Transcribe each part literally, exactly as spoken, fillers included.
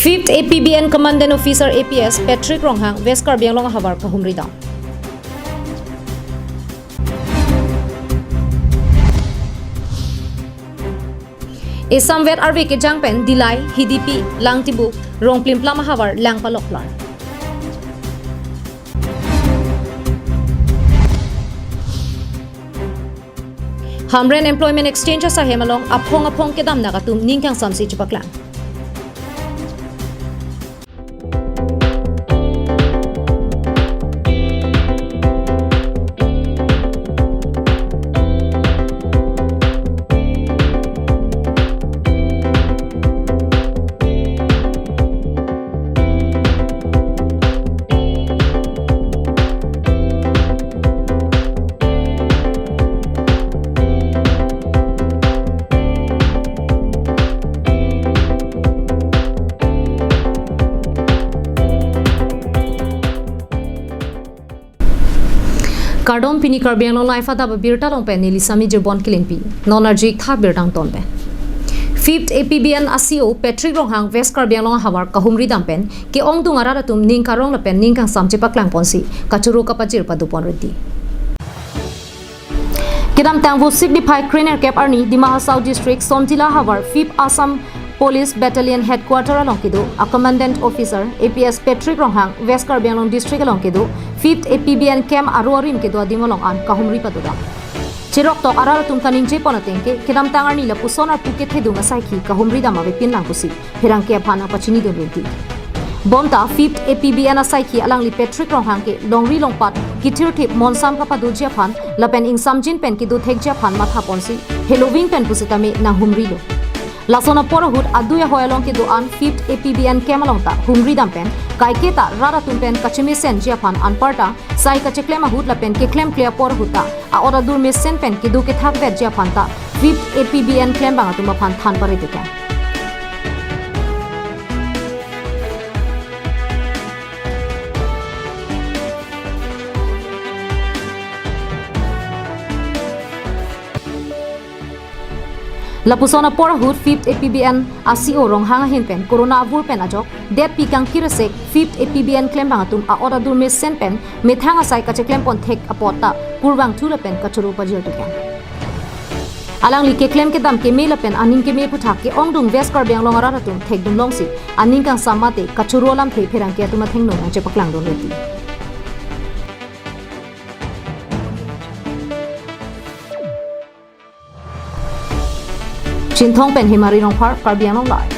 Fifth A P B N Commandant Officer A P S Patrick Ronghang West Karbi Anglong ahavar kahumri dam. Esamvet arve kejang pen Dillai, Hidipi, Langtibuk, Rongplimplam ahavar lang palok plan. Hamren Employment Exchange asahem along aphong aphong kedamnak atum ning kangsamsi chepaklang. Kardom, pini Karbi Anglong Live adap abirta along pen neli Sami Jirbon Kilingpi. Non arju-ik tha birta angton pen. Fifth A P B N a-C E O Patrick Ronghang West Karbi Anglong ahavar kahumri dam pen ke-ongdung arat atum ning karong lapen ning kangsam chepaklang ponsi kachoro kapajir pado pon rinti. Kedamtang Vosik niphai krenerkep arni Dima Hasao District Somdila ahavar Fifth Assam Police Battalion Headquarter along kedo a Commandant Officer A P S Patrick Ronghang West Karbi Anglong District along kedo Fifth A P B N Camp aro arim kedo adim along an kahumri pado dam. Cheroktok arat atum kaningje pon ateng ke kedamtang arni lapuson arpu kethedung asaikhi kahumri dam avepin lang pusi pherangke aphan nangpachini dun rinti. Bonta Fifth A P B N asaikhi alangli Patrick Ronghang ke longri longpat kithirthip monsam kapadoji aphan lapen ingsamjin pen kedo thekji aphan matha ponsi heloving pen pusitame nanghumrilo. Lason apor ahut adui ahoi along kedo an Fifth A P B N Camp along ta humri dam pen kaiketa rat atum pen kachemesenji aphan anparta sai kacheklem ahut lapen keklemkle apor ahut ta a-ot adur mesen pen kedo kethak vetji aphan ta Fifth A P B N klembang atum aphan than pare tekang. Lapuson apor ahut Fifth A P B N a-C E O Ronghang ahin pen Corona avur pen ajok detpi kangkir asek Fifth A P B N klembang atum a-ot adur mesen pen methang asai kacheklem pon thek apot ta kurvangthu lapen kachoro pajir tekang. Alangli keklem kedam keme lapen aning keme aphuthak ke-ongdung West Karbi Anglong arat atum thekdun longsi aning kangsam mate kachoro alamthe pherangke atum athengno nangchepaklang dun rinti. Chinthong pen Hemari Rongphar, Karbi Anglong Live.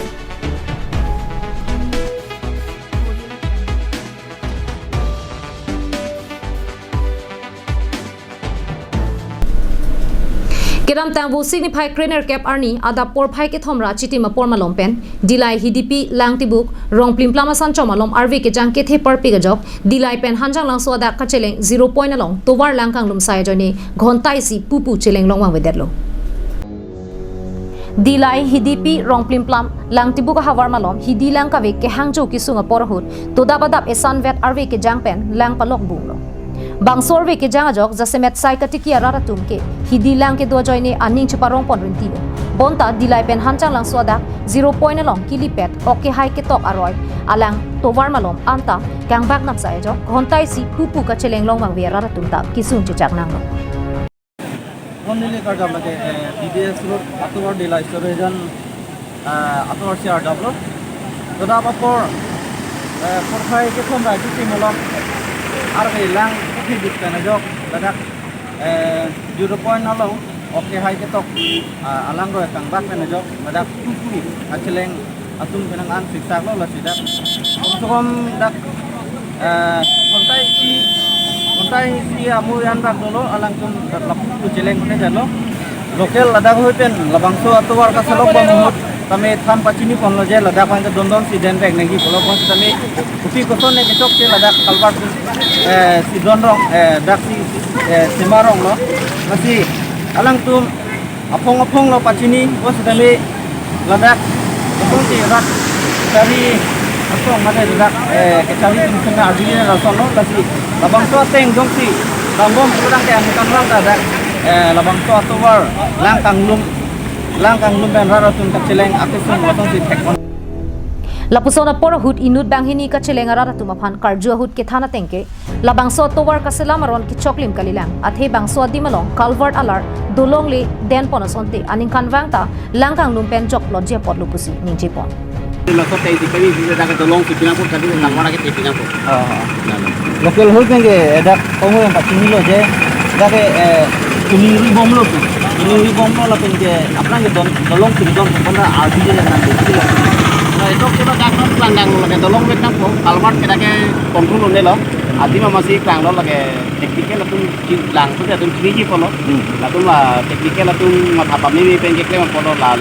Kedamtang Vosik niphai krenerkep arni adap porphai kethom ra chitim apor malom pen Dillai, Hidipi, Langtibuk, Rongplimplam asan chom alom arve kejang kethe parpik ajok Dillai pen Hanjanglangso adak kacheleng zero point along tovar lang kanglum sai ajoine ghonta isi pupu cheleng longvang avedetlo. Dillai, Hidipi, Rongplimplam, Langtibuk ahavar malom Hidi lang kave kehangjo kesung apor ahut todap adap esamvet arve kejang pen lang palok bunglo. Bangso arve kejang ajok jasemet sai katiki arat atum ke Hidi lang kedo ajoine aning cheparong pon rintilo. Bonta Dillai pen Hanjanglangso adak zero point along kilipet ok kehai ketok aroi alang tovar malom anta kangbak nang sai ajok ghonta isi pupu kacheleng longvang ave arat atum ta kesung chechak nanglo. Only kardom lake, eh, B D S Road, atovar Dillai Sub Region, eh, atovar si ardaplo. Todap apor, eh, porphai kethom ra chitim along arve lang ketheduk pen ajok ladak, eh, zero point along ok kehai ketok, ah, alang aroi kangbak pen ajok ladak pupu kacheleng atum penang an siksak lo lasi dak. Kom se kom dak, eh, ghonta isi, ghonta isi amui anbak dolo alangtum dak lapu cheleng kene jalo. Local ladak ahoi pen labangso atovar kaselok bom ahut tame than pachini ponlo je ladak abang ke dondon si den bag nangji pulo pon tame kopi koson ne kechokche ladak kalbar, eh, si don rong, eh, dak si, eh, sema ronglo. Lasi alangtum aphong aphong lo pachini, bos kami ladak, aphong ti rat kachari asong mate ladak, eh, kachari tum sena arjuli na lason lo, lasi labangso ateng jongsi, tangbom kurang ke ang kan lang ladak, eh, labangso atovar, lang kanglum, lang kanglum pen rat atum kacheleng akesung lason si thek. Lapuson apor ahut inut banghini kacheleng arat atum aphan karju ahut kethan ateng ke, labangso atovar kaselam aron kechoklim kalilang, athe bangso adim along culvert alar dolong le den pon asonte aningkanvang ta lang kangnum pen jokplotji apotlo pusi ningjepon. Laso tei si kami bisa dapat dolong si pinangkut tadi, hmm, tangwara ke pinangkut. Ah. Local ahut pen ke dak kongwe yang pachinilo je, dak ke, eh, chiningri bomlo tu. Chiningri bomlo lapen ke aphrang ke don, dolong chiningri bom pon ardi je nang desi lo. Nah, itu kita dak non kelang dang lo ke dolong wet nangpo, culvert kita ke control lo ne lo. Adim amatsi kelang lo lake technical atum chi-, lang tu atum chiningri polo. Hmm. Latum la technical atum matha pameme pen keklem polo la.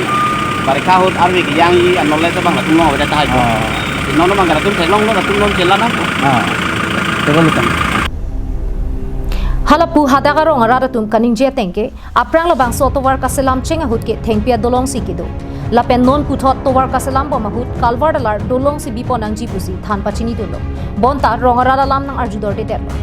Barikha ahut arve kejang-i anole ta bang latum long aveda tahai po. Ah. Non bang latum theklonglo, latum non chelang nangpo. Ah. Tebol utang. Hala pu hadak arong arat atum kaningje ateng ke, aphrang labangso atovar kaselam cheng ahut ke thengpi adolong si kedo. Lapen non puthot tovar kaselam bom ahut culvert alar dolong si bipon nangji pusi than pachinidunlo. Bonta rong arat alam nang-arjudor dedetlo.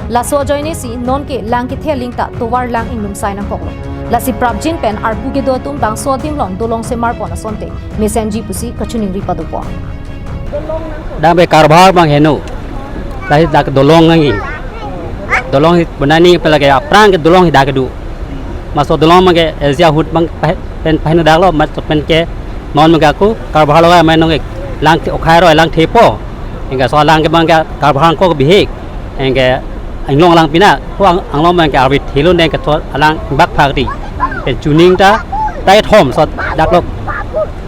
Laso ajoine si non ke lang kethe aling ta tovar lang ingnum sai nangkoklo. Lasi prapjin pen arpu kedo atum bangso adim along dolong semar pon asonte mesenji pusi kachiningri padopon. Dang be karbahar bang heno. Lahai dak dolong nangji. Dolong hi bonai ni pelage aphrang ke dolong hi dak kedo. Maso dolong mangke ezia ahut bang pah-, pen pahina daklo, mas pen ke non mangke ako karbahar logai mai nonge lang the okhai roi lang thepo. Hingke so lang ke bangke karbahar ko bihek. Hingke inglong lang pina ko ang, anglong bangke arve thelo neng ke so lang bak phak di. Pen chuning ta tai thom so daklok.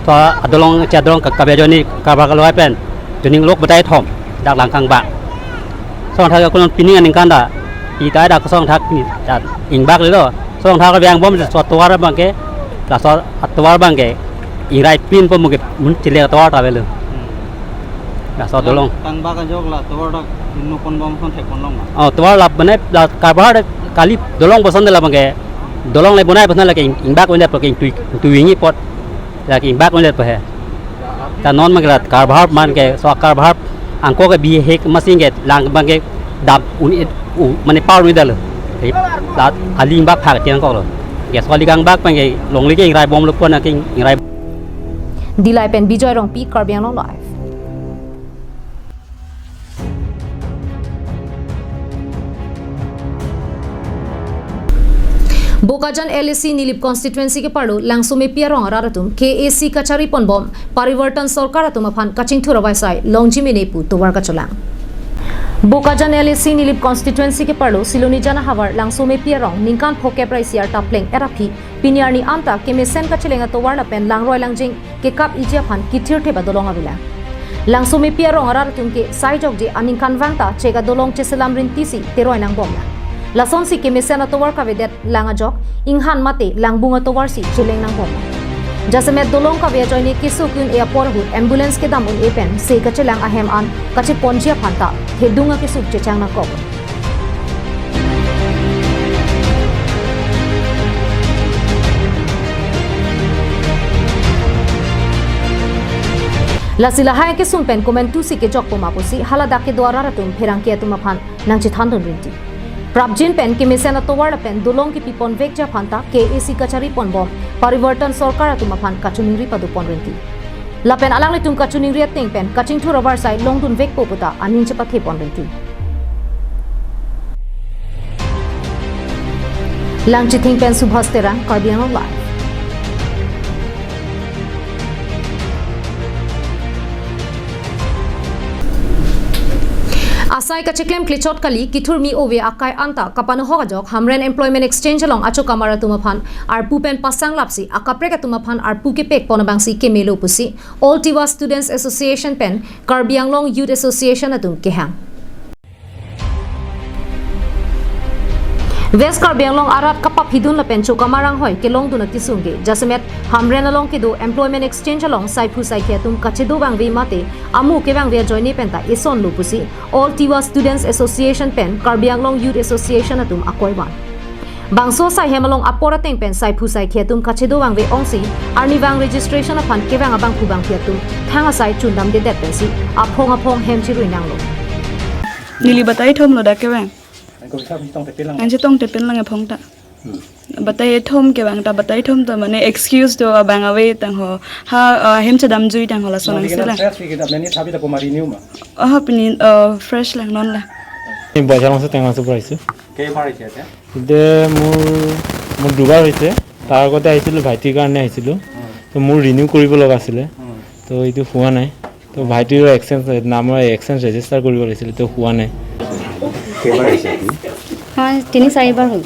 So adolong cha adolong ka kabe joni karbahar logai pen chuning lok batai thom dak lang kangbak. Song thak kunon pining aningkan ta, ita dak song thak pini ta ingbak lelo. Song thak biang bom so tovar bangke, laso atovar bangke, ingrai pin po muke mun chile tovar ta avelo. Laso dolong. Kangbak ajok la tovar dak ingnum pon bom son thek pon long ma. Oh, tovar la bonai la karbahar kali dolong boson de la bangke. Dolong le bonai boson la ke ing-, ingbak bonai po ke ingtui, ingtui ingi pot. Lake ingbak undet pahe. Ta non mangke la karbahar man ke so karbahar angko ke bihek masing ke lang bangke dam un-et u mane power ni dalo. La aling bak phak tiang koklo. Ke so aling bak bangke longle ke ingrai bomlo pon ke ingrai. Dilai pen Bijoy Rongpi, Karbi Anglong Live. Bokajan L A C Nilip constituency keparlo Langsomepi arong arat atum K A C kachari ponbom Parivartan Sorkar atum aphan kachingthur avaisai longji mene pu tovar kacholang. Bokajan L A C Nilip constituency keparlo Silonijan ahavar Langsomepi arong ningkan phokep ra isi arta pleng eraphi pini arni anta kemesen kacheleng atovar lapen langroi langjeng kekap iji aphan kithirthe ba dolong avelang. Langsomepi arong arat atum ke sai jokje aningkanvang ta chek adolong cheselam rinti si teroi nangbomlang. Lasonsi kemesen atovar kavedet lang ajok, inghan mate langbung atovar si cheleng nangbomlang. Jasemet dolong kave ajoine keso kun-e apor ahut ambulance kedam un-e pen se kachelang ahem an kacheponji aphan ta thedung akesuk chechang nangkok. Lasi lahai kesung pen komantusi kejok poma pusi haladak kedo arat atum pherangke atum aphan nangchethandun rinti. Prapjin pen kemesen atovar lapen dolong kepiponvekji aphan ta K A C kachari ponbom Parivartan Sorkar atum aphan kachiningri padopon rinti. Lapen alanglitum kachiningri ateng pen kachingthur avarsai longdunvekpo puta aning chepathepon rinti. Langchithing pen Subhas Terang, Karbi Anglong Live. Asai kacheklem klechot kali kithurmi ove akai anta kapanohok ajok Hamren Employment Exchange along achokamar atum aphan arpu pen pasang lapsi akaprek atum aphan arpu kepek pon abangsi kemelo pusi All Tiwa Students Association pen Karbi Anglong Youth Association atum kehang. West Karbi Anglong arat kapaphidun lapen chokamar anghoi kelongdun akesung ke jasemet Hamren along kedo Employment Exchange along saiphu saikhi atum kachedo vangve mate amu kevangve ajoine penta esonlo pusi All Tiwa Students Association pen Karbi Anglong Youth Association atum akoi van. Bangso saihem along apor ateng pen saiphu saikhi atum kachedo vangve ongsi arnivang registration aphan kevang abangphu bangphi atum thang asai chundamdedet pensi aphong aphong hem chirui nanglo. Neli batai thomlo dak kevang. Ang chetongte pen lang aphong ta. Batai thom ke bang ta, batai thom ta mane excuse do abang ave tang ho. Ha, ah, hem chedam jui tang ho lason ang sila. Fresh ke kita meni thabi ta poma renew ma. Ah, pini, ah, fresh lang non la. এই বজাৰমঞ্চ টেঙাচুৰ পৰা আহিছোঁ। কেইবাৰ আহিছে এতিয়া? এতিয়া মোৰ, মোৰ দুবাৰ হৈছে। তাৰ আগতে আহিছিলোঁ, ভাইটিৰ কাৰণে আহিছিলোঁ। তো মোৰ ৰিনিউ কৰিব লগা আছিলে। তো এইটো হোৱা নাই। তো ভাইটিৰো এক্সচেঞ্জ, নামৰ এক্সচেঞ্জ ৰেজিষ্টাৰ কৰিব লাগিছিলে, তো হোৱা নাই। কেইবাৰ আহিছে আপুনি? হয়, তিনি চাৰিবাৰ হ'ল।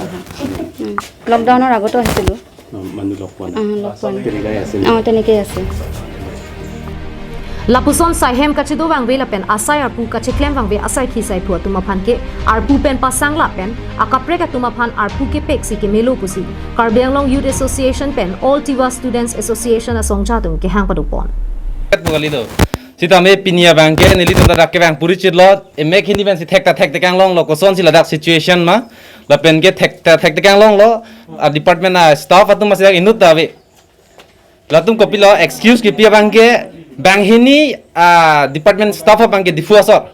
লকডাউনৰ আগতো আহিছিলোঁ। অ, মানুহ লগ পোৱা নাই। অ, লগ পোৱা নাই। তেনেকাই আছে। অ, তেনেকেই আছে। Lapuson saihem kachedo vangve lapen asai arpu kacheklem vangve asaikhi saiphu atum aphan ke arpu pen pasang lapen akaprek atum aphan arpu kepek si kemelo pusi Karbi Anglong Youth Association pen All Tiwa Students Association asongja atum kehang padopon. Sitame pini abang ke nelitum ladak kevang puri chitlo, emek hini pen si thekta thekte kanglonglo, kosonsi ladak situation ma, lapen ke thekta thekte kanglonglo, a department a staff atum masi dak inut ta ave. Latum kopilo excuse kipi abang ke, banghini a department staff abang ke Diphu asor.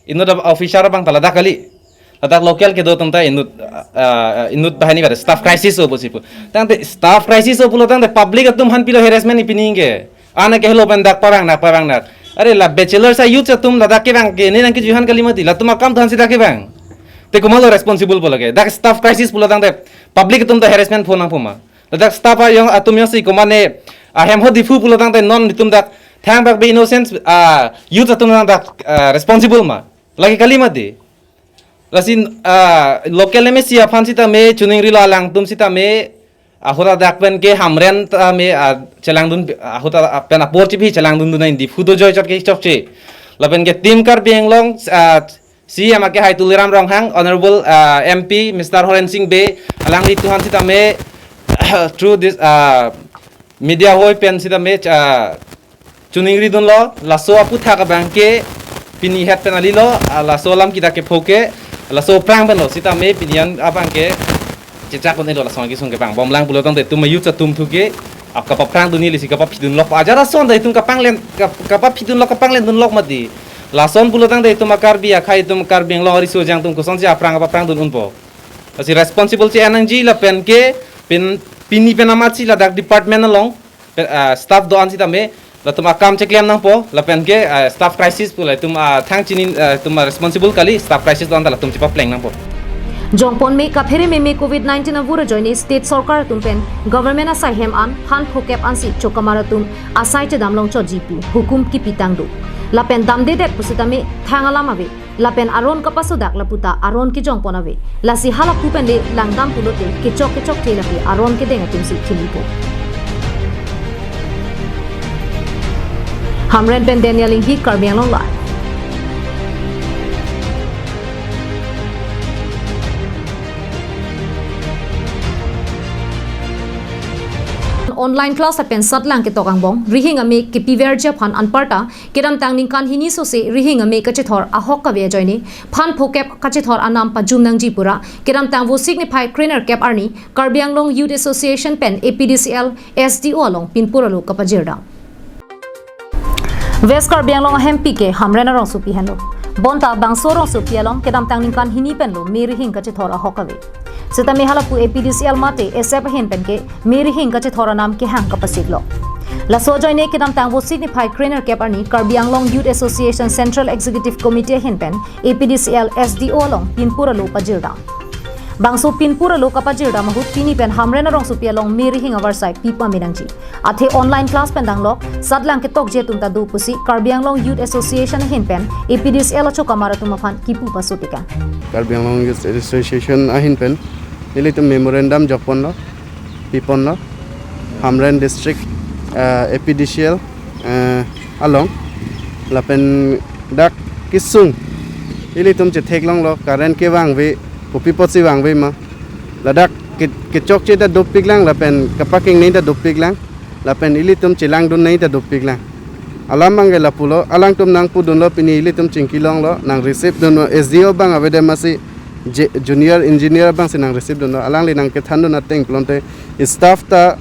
Inut officer abang ta ladak kali. Ladak local kedo atum ta inut, ah, inut banghini pada staff crisis o pusi pu. Tangte staff crisis o pulo tangte public atum aphan pilo harassment ipini ke. Ana ke helo pen dak parang nak parang nak. Are la bachelor sa youth atum ladak kevang ke ne nang kejuhan kali mati. Latum akam tuhan si dak kevang. Te komatlo responsible pulo ke. Dak staff crisis pulo tangte public atum ta harassment phone nangpo ma. Ladak staff ayong atum yong si komane ahem ho Diphu pulo tangte non itum dak thangbak be innocent, ah, youth atum tang dak, ah, responsible ma. Lagi kali mati. Lasi, ah, local M A C aphan sitame chuning rilo alangtum sitame ahut adak pen ke Hamren tame, ah, chelangdun ahut a-, pen apor chipi chelangdundun nai Diphu do joy chot ke chokche. Lapen ke Team Karbi Anglong, ah, C M ake hai Tuliram Ronghang, Honorable, ah, M P Mister Horen Sing Bey, alangli tuhan sitame through this, ah, media hoi pen sitame, ah, chuningri dunlo, laso aputhak abang ke pini het pen alilo, ah, laso alam kita kepho ke, laso aphrang penlo, sitame pini an abang ke chechak un-elo laso kesung kevang bomlang pulo tangte itum youth atum thu ke, ah, kapaphrang dun neli si kapaphidunlok. Ajar ason ta itum kapanglen, kap-, kapaphidunlok, kapanglendunlok mati. Lason pulo tangte itum a Karbi akhei, itum Karbi Anglong ariso jang atum kosonsi aphrang kapaphrang dun unpo. Lasi responsible si anangji lapen ke pin, pini pen amatsi ladak department along, pen, ah, staff do-an sitame, latum akam cheklem nangpo, lapen ke, ah, staff crisis pu la itum, ah, thang chini, ah, itum, ah, responsible kali, staff crisis do-an ta latum chepapleng nangpo. Jongpon me kaphere meme covid nineteen avur ajoine state sorkar atum pen government asaihem an phan phokep ansi chokamar atum asai chedam longchotji pu hukum kipitang do. Lapen damdedet pusitame thang alam ave. Lapen aron kapasodak laputa aron kejongpon ave. Lasi halapu pen le langdam pulote kechok kechokche lapu aron kedeng atum si thilipo. Hamren pen Daniel Inghi, Karbi Anglong Live. Online class lapen satlang ketok angbong rihing ame kepiverji aphan anparta kedamtang ningkan hini sose rihing ame kachethor ahok kave ajoine phan phokep kachethor anam pajum nangji pura kedamtang Vosik niphai krenerkep arni Karbi Anglong Youth Association pen A P D C L S D O along pinpur alo kapajirdam. West Karbi Anglong ahempi ke Hamren arongsopi henlo. Bonta bangso arongsopi along kedamtang ningkan hini penlo me rihing kachethor ahok kave. Sitame halapu A P D C L mate S F ahin pen ke me rihing kachethor anam kehang kapasiklo. Laso ajoine kedamtang Vosik niphai krenerkep arni Karbi Anglong Youth Association Central Executive Committee ahin pen A P D C L S D O along pinpur alo pajirdam. Bangso pinpur alo kapajirdam ahut pini pen Hamren arongsopi along me rihing avarsai pipa menangji. Athe online class pen danglok satlang ketokji atum ta do pusi Karbi Anglong Youth Association ahin pen A P D C L achokamar atum aphan kipu pasotikang. Karbi Anglong Youth Association ahin pen ilitum memorandum jokponlo, piponlo, Hamren District, ah, A P D C L, ah, along, lapen dak kesung ilitum chetheklonglo, current kevangve, kopi apotsi vangve ma, ladak ke-, kechokche ta dopiklang, lapen kapakeng nei ta dopiklang, lapen ilitum chelangdun nei ta dopiklang. Alam abang ke lapulo, alangtum nangpudunlo pini ilitum chingkilonglo, nang receive dunlo, S D O abang avedet masi je-, junior engineer abang si nang receive dunlo, alangli nang kethandun ateng pulote staff ta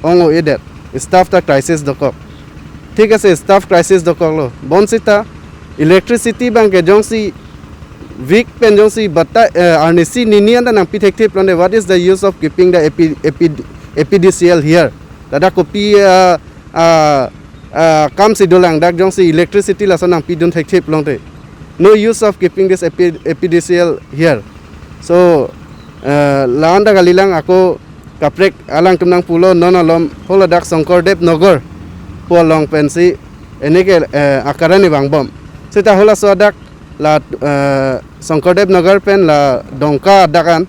ong-o-edet, staff ta crisis dokok. Thik ase, staff crisis dokoklo. Bonsita electricity abang ke jongsi Weak pen jongsi batai, eh, arnisi nini anta nangpi thekthip longte, what is the use of keeping the A P, A P, A P D C L here? Ladak kopi, ah, ah, ah, kam si dolang, dak jongsi electricity laso nangpidun thekthip longte. No use of keeping this A P, A P D C L here. So, eh, la anta kalilang, ako kaprek alangtum nangpulo, non alom haladak Shankardev Nagar pu along pensi ene ke, eh, a-current vangbom. Seta halaso adak la, eh, Shankardev Nagar pen la Dongka adak an,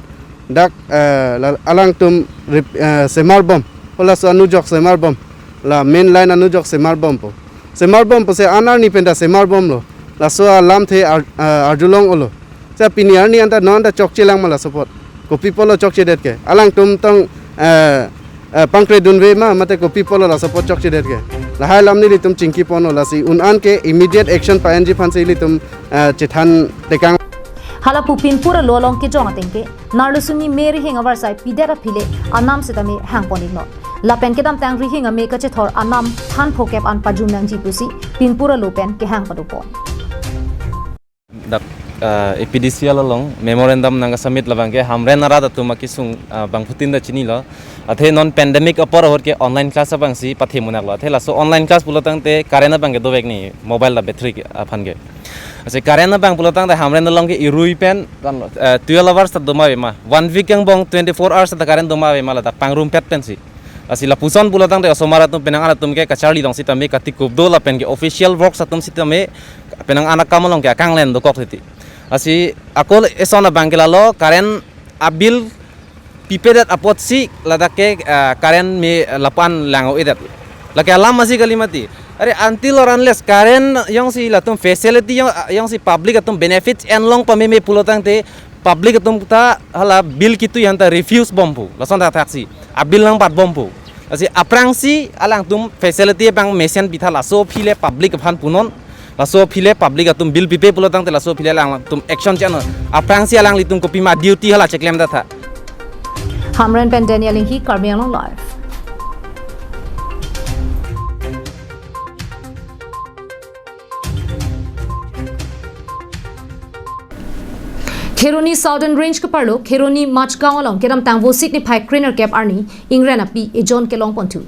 dak, eh, la alangtum rip-, eh, semarbom. Halaso anujok semarbom. La main line anujok semarbompo. Semarbompo se an arni penta semarbomlo. Laso alamthe ar-, eh, arjulong-olo. Se pini arni anta non anta chokchelang ma laso apot. Kopi apotlo chokchedet ke? Alangtum tong, eh, eh, pangkredunve ma, mate kopi apotlo laso apot chokchedet ke? Lahai alam nelitum chingkiponlo, lasi un-an ke immediate action pa-enji aphansi ilitum, eh, chethan tekang. Hala pu Pinpur alo along kejong ateng ke, Narlusumi me rihing avarsai pidet aphi le anam sitame hangpon-iknon. Lapen kedamtang rihing ame kachethor anam than phokep an pajum nangji pusi Pinpur alo pen kehang padopon. Dak, ah, A P D C L along memorandum nangka-submit labang ke Hamren arat atum akesung, ah, bangphutin ta chinilo. Athe non pandemic apor ahut ke online class abangsi pathe munak lo. Athe laso online class pulo tangte current abang ke dovek ni, mobile la battery ke aphan ke. Lasi current abang pulo tangte Hamren along ke irui pen kan, eh, twelve hours ta doma ave ma. One week angbong twenty-four hours ta current doma ave ma ladak pangrumpet pensi. Lasi lapuson pulo tangte osomar atum penang an atum ke kacharli along sitame katikupdo lapen ke official works atum sitame penang an akam along ke akanglen dokok titi. Lasi ako eson abang ke lalo current abill pipedet apotsi ladak ke, ah, current me lapu-an lang-o-edet. Lake alam masi kali mati. Are until or unless current jongsi latum facility jong, jongsi public atum benefits enlong pameme pulo tangte public atum ta hala bill kitui anta refuse bompo. Lason thakthaksi abill nangbatbompo. Lasi aphrangsi alangtum facility abang mesen pitha, laso aphi le public aphan punon. Laso aphi le public atum bill pipe pulo tangte laso aphi le alangtum action che-ennon. Aphrangsi alanglitum kopima duty hala cheklem datha. Hamren pen Daniel Inghi, Karbi Anglong Live. Kheroni Southern Range keparlo Kheroni Machgaon along kedamtang Vosik niphai krenerkep arni ingren api ejon kelongponthu.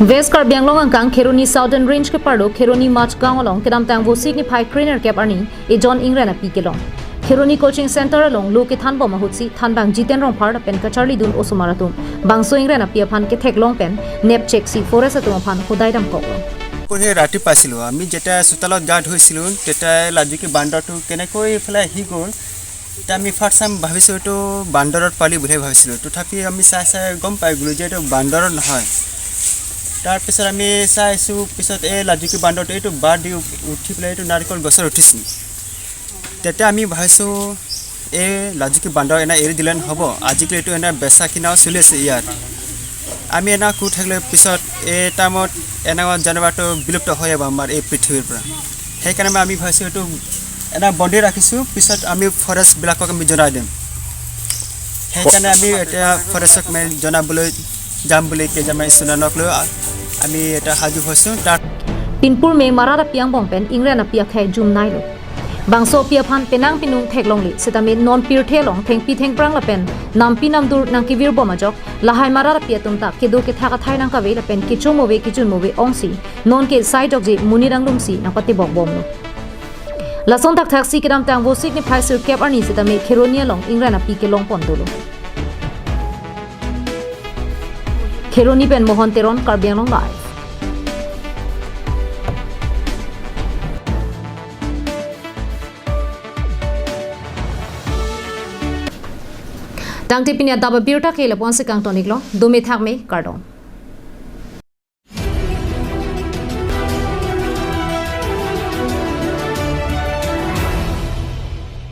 West Karbi Anglong angkang Kheroni Southern Range keparlo Kheroni Machgaon along kedamtang Vosik niphai krenerkep arni ejon ingren api kelong. Kheroni coaching center along lo kethanbom ahutsi thanbang Jiten Rongphar lapen kacharlidun osomar atum bangso ingren api aphan ketheklong pen nepcheksi forest atum aphan hodai damkoklo. পুহে ৰাতি পাইছিলোঁ, আমি যেতিয়া চোতালত গা ধুইছিলোঁ, তেতিয়া লাজুকী বান্দৰটো কেনেকৈ এইফালে আহি গ'ল। তেতিয়া আমি ফাৰ্ষ্ট টাইম ভাবিছোঁ এইটো বান্দৰত পালি বুলিহে ভাবিছিলোঁ। তথাপি আমি চাই চাই গম পাই গ'লোঁ যে এইটো বান্দৰত নহয়। তাৰপিছত আমি চাইছোঁ, পিছত এই লাজুকী বান্দৰটো এইটো বাঁহ দি উ-, উঠি পেলাই এইটো নাৰিকল গছত উঠিছিল। তেতিয়া আমি ভাবিছোঁ এই লাজুকী বান্দৰ এনে এৰি দিলে নহ'ব, আজিকালি এইটো এনে বেচা কিনাও চলি আছে ইয়াত। আমি এনে কৈ থাকিলে পিছত এই টাইমত এনে জানোৱাৰটো বিলুপ্ত হৈ যাব আমাৰ এই পৃথিৱীৰ পৰা। সেইকাৰণে আমি ভাবিছোঁ এইটো এনে বন্ধি ৰাখিছোঁ, পিছত আমি ফৰেষ্টবিলাকক আমি জনাই দিম। সেইকাৰণে আমি এতিয়া ফৰেষ্টক মানে জনাবলৈ যাম বুলি কেইজনমান ষ্টুডেণ্টক লৈ আমি এতিয়া সাজু হৈছোঁ। তাৰ Pinpur me marat api angbong pen ingren api akhei jumnailo. Bangso api aphan penang pinung theklongle sitame non pirthe along thengpi thengphrang lapen nampi namdur nangkevirbom ajok lahai marat api atum ta kedo kethak athai nangkave lapen kechomove kechunmove ongsi nonke sai jokje monit anglumsi nangpatebokbomlo. Lason thakthaksi kedamtang Vosik niphai sirkep arni sitame Kheroni along ingren api kelongpon dolo. Kheroni pen Mohon Teron, Karbi Anglong Live. Tangte pini adap abirta ke lapu-ansi kangton-iklo, dome thakme, kardom.